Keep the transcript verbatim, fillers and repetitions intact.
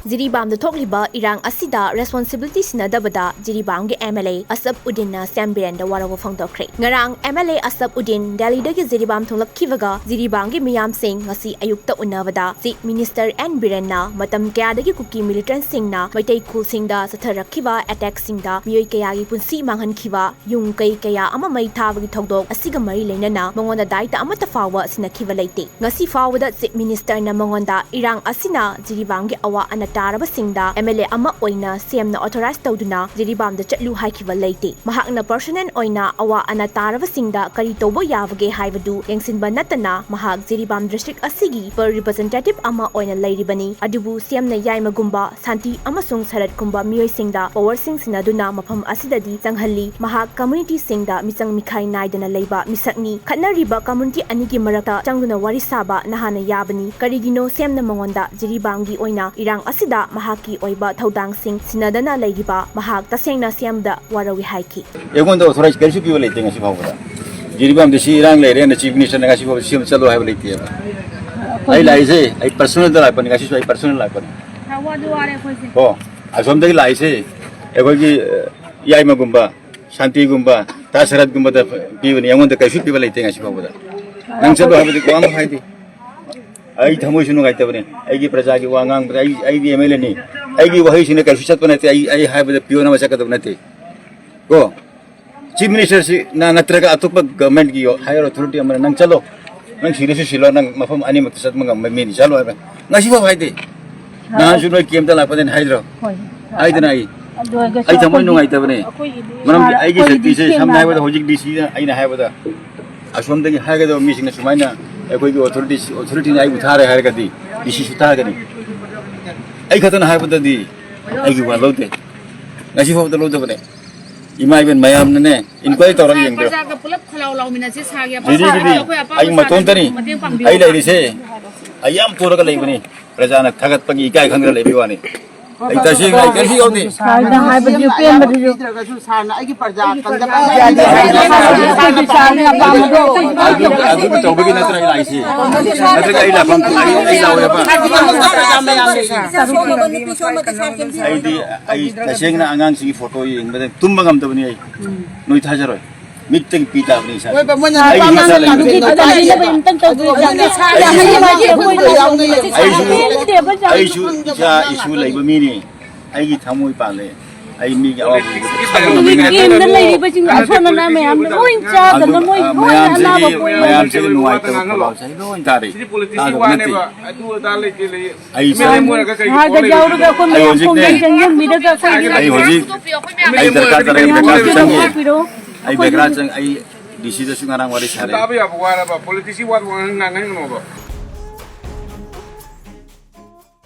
ꯖꯤꯔꯤꯕꯥꯝꯗ ꯊꯣꯛꯂꯤꯕ ꯏꯔꯥꯡ ꯑꯁꯤꯗ responsibility ꯁꯤꯟꯅꯗꯕꯗ ꯖꯤꯔꯤꯕꯥꯝꯒꯤ MLA ꯑꯁꯐ ꯎꯗꯤꯟꯅ ꯁꯤ ꯑꯦꯝ ꯕꯤꯔꯦꯟꯗ ꯋꯥꯔꯧꯕ ꯐꯣꯡꯗꯣꯛꯈ꯭ꯔꯦ꯫ ꯉꯔꯥꯡ MLA ꯑꯁꯐ ꯎꯗꯤꯟ ꯗꯦꯜꯂꯤꯗꯒꯤ ꯖꯤꯔꯤꯕꯥꯝ ꯊꯨꯡꯂꯛꯈꯤꯕꯒ ꯖꯤꯔꯤꯕꯥꯝꯒꯤ ꯃꯤꯌꯥꯝꯁꯤꯡ ꯉꯁꯤ ꯑꯌꯨꯛꯇ ꯎꯅꯕꯗ Chief Minister ꯑꯦꯟ ꯕꯤꯔꯦꯟꯅ ꯃꯇꯝ ꯀꯌꯥꯗꯒꯤ ꯀꯨꯀꯤ militantꯁꯤꯡꯅ ꯃꯩꯇꯩ ꯈꯨꯜꯁꯤꯡꯗ ꯆꯠꯊꯔꯛꯈꯤꯕ attackꯁꯤꯡꯗ ꯃꯤꯑꯣꯏ ꯀꯌꯥꯒꯤ ꯄꯨꯟꯁꯤ ꯃꯥꯡꯍꯟꯈꯤꯕ, ꯌꯨꯝ ꯀꯩ ꯀꯌꯥ ꯑꯃ ꯃꯩ ꯊꯥꯕꯒꯤ ꯊꯧꯗꯣꯛ ꯑꯁꯤꯒ ꯃꯔꯤ ꯂꯩꯅꯅ ꯃꯉꯣꯟꯗ ꯗꯥꯏꯇ ꯑꯃꯠꯇ ꯐꯥꯎꯕ ꯁꯤꯟꯅꯈꯤꯕ ꯂꯩꯇꯦ꯫ ꯉꯁꯤ ꯐꯥꯎꯕꯗ Chief Ministerꯅ ꯃꯉꯣꯟꯗ ꯏꯔꯥꯡ ꯑꯁꯤꯅ ꯖꯤꯔꯤꯕꯥꯝꯒꯤ ꯑꯋꯥ ꯑꯅꯥ ꯇꯥꯔꯕꯁꯤꯡꯗ MLA ꯑꯃ ꯑꯣꯏꯅ ꯁꯤ ꯑꯦꯝꯅ authorize ꯇꯧꯗꯨꯅ ꯖꯤꯔꯤꯕꯥꯝꯗ ꯆꯠꯂꯨ ꯍꯥꯏꯈꯤꯕ ꯂꯩꯇꯦ꯫ ꯃꯍꯥꯛꯅ personal ꯑꯣꯏꯅ ꯑꯋꯥ ꯑꯅꯥ ꯇꯥꯔꯕꯁꯤꯡꯗ ꯀꯔꯤ ꯇꯧꯕ ꯌꯥꯕꯒꯦ ꯍꯥꯏꯕꯗꯨ ꯌꯦꯡꯁꯤꯟꯕ ꯅꯠꯇꯅ ꯃꯍꯥꯛ ꯖꯤꯔꯤꯕꯥꯝ district ꯑꯁꯤꯒꯤ people representative ꯑꯃ ꯑꯣꯏꯅ ꯂꯩꯔꯤꯕꯅꯤ꯫ ꯑꯗꯨꯕꯨ ꯁꯤ ꯑꯦꯝꯅ ꯌꯥꯏꯃꯒꯨꯝꯕ, ꯁꯥꯟꯇꯤ ꯑꯃꯁꯨꯡ ꯁꯔꯠꯀꯨꯝꯕ ꯃꯤꯑꯣꯏꯁꯤꯡꯗ powerꯁꯤꯡ ꯁꯤꯟꯅꯗꯨꯅ ꯃꯐꯝ ꯑꯁꯤꯗꯗꯤ ꯆꯪꯍꯜꯂꯤ꯫ ꯃꯍꯥꯛ communityꯁꯤꯡꯗ ꯃꯤꯆꯪ ꯃꯤꯈꯥꯏ ꯅꯥꯏꯗꯅ ꯂꯩꯕ ꯃꯤꯁꯛꯅꯤ꯫ ꯈꯠꯅꯔꯤꯕ community ꯑꯅꯤꯒꯤ ꯃꯔꯛꯇ ꯆꯪꯗꯨꯅ ꯋꯥꯔꯤ ꯁꯥꯕ ꯅꯍꯥꯅ ꯌꯥꯕꯅꯤ꯫ ꯀꯔꯤꯒꯤꯅꯣ ꯁꯤ ꯑꯦꯝꯅ ꯃꯉꯣꯟꯗ ꯖꯤꯔꯤꯕꯥꯝꯒꯤ ꯑꯣꯏꯅ ꯏꯔꯥꯡ ꯑꯁꯤꯗ ꯃꯍꯥꯛꯀꯤ ꯑꯣꯏꯕ ꯊꯧꯗꯥꯡꯁꯤꯡ ꯁꯤꯟꯅꯗꯅ ꯂꯩꯔꯤꯕ? ꯃꯍꯥꯛ ꯇꯁꯦꯡꯅ ꯁꯤ ꯑꯦꯝꯗ ꯋꯥꯔꯧꯏ ꯍꯥꯏꯈꯤ꯫ ꯑꯩꯉꯣꯟꯗ authorize ꯀꯔꯤꯁꯨ ꯄꯤꯕ ꯂꯩꯇꯦ ꯉꯁꯤ ꯐꯥꯎꯕꯗ꯫ ꯖꯤꯔꯤꯕꯥꯝꯗ ꯁꯤ ꯏꯔꯥꯡ ꯂꯩꯔꯦꯅ Chief Ministerꯅ ꯉꯁꯤ ꯐꯥꯎꯕ ꯁꯤ ꯑꯦꯝ ꯆꯠꯂꯣ ꯍꯥꯏꯕ ꯂꯩꯇꯦꯕ꯫ ꯑꯩ ꯂꯥꯛꯏꯁꯦ ꯑꯩ personalꯗ ꯂꯥꯛꯄꯅꯤ, ꯉꯁꯤꯁꯨ ꯑꯩ personal ꯂꯥꯛꯄꯅꯤ꯫ ꯋꯥꯗꯤ ꯋꯥꯔꯦ ꯑꯩꯈꯣꯏꯁꯦ꯫ ꯀꯣ, ꯑꯁꯣꯝꯗꯒꯤ ꯂꯥꯛꯏꯁꯦ ꯑꯩꯈꯣꯏꯒꯤ, ꯑ, ꯌꯥꯏꯃꯒꯨꯝꯕ, ꯁꯥꯟꯇꯤꯒꯨꯝꯕ, ꯇꯥ ꯁꯔꯠꯀꯨꯝꯕꯗ ꯄꯤꯕꯅꯤ, ꯑꯩꯉꯣꯟꯗ ꯀꯩꯁꯨ ꯄꯤꯕ ꯂꯩꯇꯦ ꯉꯁꯤ ꯐꯥꯎꯕꯗ꯫ ꯅꯪ ꯆꯠꯂꯣ ꯍꯥꯏꯕꯗꯤ ꯋꯥ ꯑꯃ ꯍꯥꯏꯗꯦ꯫ ꯑꯩ ꯊꯃꯣꯏꯁꯨ ꯅꯨꯡꯉꯥꯏꯇꯕꯅꯦ꯫ ꯑꯩꯒꯤ ꯄ꯭ꯔꯖꯥꯒꯤ ꯋꯥ ꯉꯥꯡꯕꯗ ꯑꯩ, ꯑꯩꯗꯤ MLAꯅꯤ꯫ ꯑꯩꯒꯤ ꯋꯥꯍꯩꯁꯤꯅ ꯀꯩꯁꯨ ꯆꯠꯄ ꯅꯠꯇꯦ꯫ ꯑꯩ, ꯑꯩ ꯍꯥꯏꯕꯗ peon ꯑꯃ ꯆꯠꯀꯗꯕ ꯅꯠꯇꯦ꯫ ꯀꯣ? Chief Ministerꯁꯤ ꯅ-, ꯅꯠꯇ꯭ꯔꯒ ꯑꯇꯣꯞꯄ governmentꯀꯤ higher authority ꯑꯃꯅ ꯅꯪ ꯆꯠꯂꯣ, ꯅꯪ ꯁꯤꯔꯁꯨ ꯁꯤꯜꯂꯣ, ꯅꯪ ꯃꯐꯝ ꯑꯅꯤꯃꯛꯇ ꯆꯠꯄ ꯉꯝꯕ ꯃꯤꯅꯤ, ꯆꯠꯂꯣ ꯍꯥꯏꯕ꯫ ꯉꯁꯤꯐꯥꯎ ꯍꯥꯏꯗꯦ꯫ ꯅꯍꯥꯟꯁꯨ ꯅꯣꯏ campꯇ ꯂꯥꯛꯄꯗꯅꯤ ꯍꯥꯏꯗ꯭ꯔꯣ? ꯍꯣꯏ꯫ ꯍꯥꯏꯗꯅ ꯑꯩ, ꯑꯗꯨ ꯑꯣꯏꯔꯒꯁꯨ ꯑꯩ ꯊꯃꯣꯏ ꯑꯩꯈꯣꯏꯒꯤ, ꯅꯨꯡꯉꯥꯏꯇꯕꯅꯦ꯫ ꯑꯩꯈꯣꯏꯒꯤꯗꯤ ꯃꯔꯝꯗꯤ ꯁꯥꯔ, ꯑꯩꯒꯤ ꯑꯩꯈꯣꯏꯒꯤꯗꯤ ꯁꯛꯇꯤꯁꯦ ꯁꯝꯅ ꯁꯦꯡꯅ ꯍꯥꯏꯔꯕꯗ ꯍꯧꯖꯤꯛ DC ꯗ ꯑꯩꯅ ꯍꯥꯏꯕꯗ ꯑꯁꯣꯝꯗꯒꯤ ꯍꯥꯏꯒꯗꯕ ꯃꯤꯁꯤꯡꯅ ꯁꯨꯃꯥꯏꯅ ꯑꯩꯈꯣꯏꯒꯤ authorities, authorityꯅ ꯑꯩꯕꯨ ꯊꯥꯔꯦ ꯍꯥꯏꯔꯒꯗꯤ DCꯁꯨ ꯊꯥꯒꯅꯤ꯫ ꯑꯩ ꯈꯛꯇꯅ ꯍꯥꯏꯕꯗꯗꯤ ꯑꯩꯒꯤ ꯋꯥ ꯂꯧꯗꯦ꯫ ꯉꯁꯤ ꯐꯥꯎꯕꯗ ꯂꯧꯗꯕꯅꯦ꯫ ꯏꯃꯥ ꯏꯕꯦꯟ ꯃꯌꯥꯝꯅꯅꯦ, inquiry ꯇꯧꯔꯒ ꯌꯦꯡꯕꯤꯔꯣ꯫ ꯄ꯭ꯔꯖꯥꯒ ꯄꯨꯂꯞ ꯈꯂꯥꯎ ꯂꯥꯎꯃꯤꯟꯅꯁꯦ ꯁꯥꯔꯒꯤ ꯑꯄꯥꯝꯕ ꯗꯤꯜꯂꯤꯒꯤꯗꯤ ꯁꯥꯔꯒ ꯑꯩꯈꯣꯏ ꯑꯄꯥꯝꯕ ꯑꯩ ꯃꯇꯣꯝꯇꯅꯤ꯫ ꯁꯥꯔꯒ ꯃꯇꯦꯡ ꯄꯥꯡꯕꯤꯌꯨ꯫ ꯑꯩ ꯂꯩꯔꯤꯁꯦ ꯑꯩ ꯌꯥꯝ ꯄꯨꯔꯒ ꯂꯩꯕꯅꯤ꯫ ꯄ꯭ꯔꯖꯥꯅ ꯊꯥꯒꯠꯄꯒꯤ ꯏꯀꯥꯏ ꯈꯪꯗꯅ ꯂꯩꯕꯒꯤ ꯋꯥꯅꯤ꯫ ꯑꯩ ꯇꯁꯦꯡꯅ ꯑꯩ ꯀꯔꯤꯁꯨ ꯌꯥꯎꯗꯦ꯫ ꯁꯥꯔꯗ ꯍꯥꯏꯕꯗꯨ ꯄꯦꯟꯕꯗꯨꯁꯨ꯫ ꯄꯤꯗ꯭ꯔꯒꯁꯨ ꯁꯥꯔꯅ ꯑꯩꯒꯤ ꯄ꯭ꯔꯖꯥ ꯀꯟꯖꯕ ꯑꯩꯈꯣꯏꯒꯤ ꯁꯥꯔꯒꯤ ꯑꯄꯥꯝꯕꯗꯣ ꯑꯗꯨ, ꯑꯗꯨ ꯇꯧꯕꯒꯤ ꯅꯠꯇ꯭ꯔꯣ ꯑꯩ ꯂꯥꯛꯏꯁꯦ? ꯅꯠꯇ꯭ꯔꯒ ꯑꯩ ꯂꯥꯛꯐꯝ, ꯑꯩ, ꯑꯩ ꯂꯥꯛꯑꯣꯏꯕ? ꯑꯩꯗꯤ, ꯑꯩ ꯇꯁꯦꯡꯅ ꯑꯉꯥꯡꯁꯤꯡꯒꯤ ꯐꯣꯇꯣ ꯌꯦꯡꯕꯗ ꯇꯨꯝꯕ ꯉꯝꯗꯕꯅꯤ ꯑꯩ꯫ ꯅꯣꯏ ꯊꯥꯖꯔꯣꯏ꯫ ꯃꯤꯠꯇꯒꯤ ꯄꯤ ꯇꯥꯕꯅꯤ ꯏꯁꯥꯁꯦ꯫ ꯍꯣꯏꯕ, ꯃꯣꯏꯅ ꯑꯩꯒꯤ ꯅꯨꯄꯥ ꯏꯆꯥ ꯑꯃ ꯂꯩꯕꯅꯤ꯫ ꯂꯥꯛꯄꯗ ꯑꯗꯨ ꯌꯥꯝꯅ ꯁꯥ-, ꯑꯗꯨ ꯌꯥꯝꯅ ꯑꯩꯁꯨ, ꯑꯩꯈꯣꯏꯗ ꯌꯥꯎꯅ ꯌꯦꯡꯉꯣ꯫ ꯑꯩꯁꯨ, ꯑꯩꯁꯨ ꯏꯆꯥ ꯏꯁꯨ ꯂꯩꯕ ꯃꯤꯅꯤ꯫ ꯑꯩꯒꯤ ꯊꯃꯣꯏ ꯄꯥꯜꯂꯦ꯫ ꯑꯩ ꯃꯤꯒꯤ ꯑꯋꯥꯕ ꯎꯕꯗ ꯈꯪꯕ ꯃꯤ ꯅꯠꯇꯦ꯫ ꯀꯦꯝꯗ ꯂꯩꯔꯤꯕꯁꯤꯡ ꯑꯁꯣꯟ ꯑꯅꯥ ꯃꯌꯥꯝꯗꯣ ꯂꯣꯏ ꯆꯥꯗꯅ ꯑꯗꯨ, ꯃꯣꯏ ꯑ, ꯂꯣꯏ ꯃꯌꯥꯝꯁꯤꯒꯤ, ꯑꯅꯥꯕ ꯄꯣꯛꯑꯦ꯫ ꯃꯌꯥꯝꯁꯤꯒꯤ ꯅꯨꯡꯉꯥꯏꯇꯕ ꯄꯥꯎꯁꯦ ꯑꯩ ꯂꯣꯏ ꯇꯥꯔꯦ꯫ ꯁꯤꯗꯤ ꯄꯣꯂꯤꯇꯤꯛꯁꯀꯤ ꯇꯥꯗꯕ ꯅꯠꯇꯦ꯫ ꯋꯥꯅꯦꯕ꯫ ꯑꯗꯨ ꯑꯗꯥ ꯂꯩꯇꯦ, ꯂꯩ꯫ ꯑꯩ ꯁꯥꯔꯒ ꯌꯥꯎꯔꯒ ꯑꯩꯈꯣꯏ ꯑꯩ ꯃꯌꯥꯝ ꯍꯧꯖꯤꯛꯅꯦ꯫ ꯈꯣꯡꯖꯪ ꯆꯪꯁꯤꯟꯕꯤꯔꯒ ꯑꯩꯈꯣꯏꯒꯤ ꯑꯩ ꯍꯧꯖꯤꯛ, ꯑꯩ ꯗꯔꯀꯥꯔ ꯇꯥꯔꯦ, ꯗꯔꯀꯥꯔ ꯆꯪꯉꯦ꯫ ꯍꯥꯞꯄꯤꯔꯣ꯫ ꯑꯩ ꯕꯦꯒ꯭ꯔꯥ ꯆꯪ-, ꯑꯩ ꯗꯤ ꯁꯤꯗꯁꯨ ꯉꯔꯥꯡ ꯋꯥꯔꯤ ꯁꯥꯔꯦ꯫ ꯇꯥꯕ ꯌꯥꯕ ꯋꯥꯔꯕ? ꯄꯣꯂꯤꯇꯤꯛꯁꯀꯤ ꯋꯥ ꯉꯥꯡ-, ꯉꯥꯡꯍꯟꯒꯅꯣꯕ꯫